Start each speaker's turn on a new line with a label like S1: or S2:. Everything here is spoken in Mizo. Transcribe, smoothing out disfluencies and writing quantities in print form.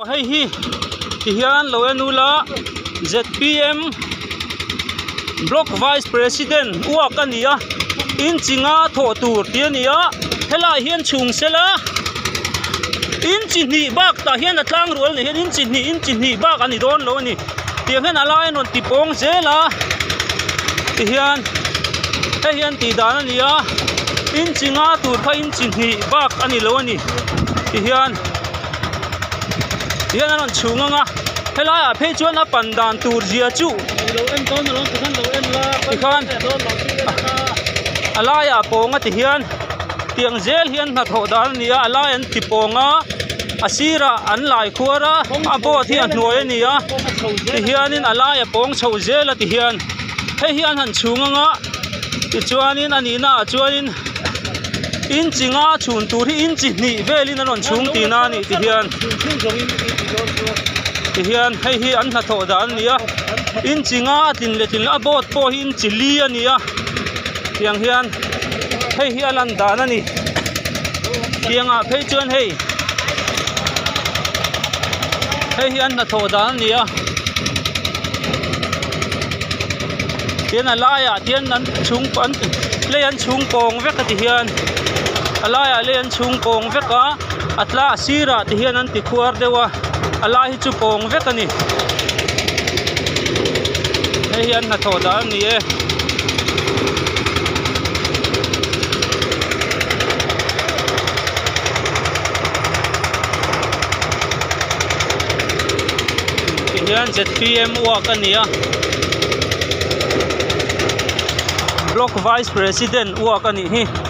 S1: Hei hi ti hian lo en ula zpm block vice president uak a ni a inchi nga thawh tur tih a ni a helaiah hian chhung sela inchi hnih bak tah hian a tlang rual ni hian inchi hnih inchi hnih bak a ni dawn lo a ni tiang hian a lai an rawn ti pawng zel a tihian hei hian tih dan a ni a inchi nga tur kha inchi hnih bak a ni lo a ni tihian. Hian an rawn chhung ang a helai ah phei chuan a pan dan tur zia chu tikhan a laiah pawng a ti hian tiang zel hian hnathawh dan a ni a a lai an ti pawng a a sirah an lai khuar a a board hi a hnuai a ni a tihianin a lai a pawng chho zel a ti hian hei hi an han chhung ang a tichuanin a nihna ah chuanin. Inchi nga chhun tur hi inchi hnih velin an rawn chhung tihna a nih ti hian ti hian hei hi an hnathawh dan a ni a inchi nga a tlin leh tlin a board pawh hi inchi li a ni a tiang hian hei hi a lan dan a ni tiang ah phei chuan hei hei hi an hnathawh dan a ni a tian a laiah hian an chhung an lei an chhung kawng vek a ti hian a laiah lei an chhung kawng vek a a tla a sirah ti hian an ti khuar deuh a a lai hi chu kawng vek a ni hei hi an hnathawh dan a ni e. Tihian zpm work a ni a block vice president work a nih hi.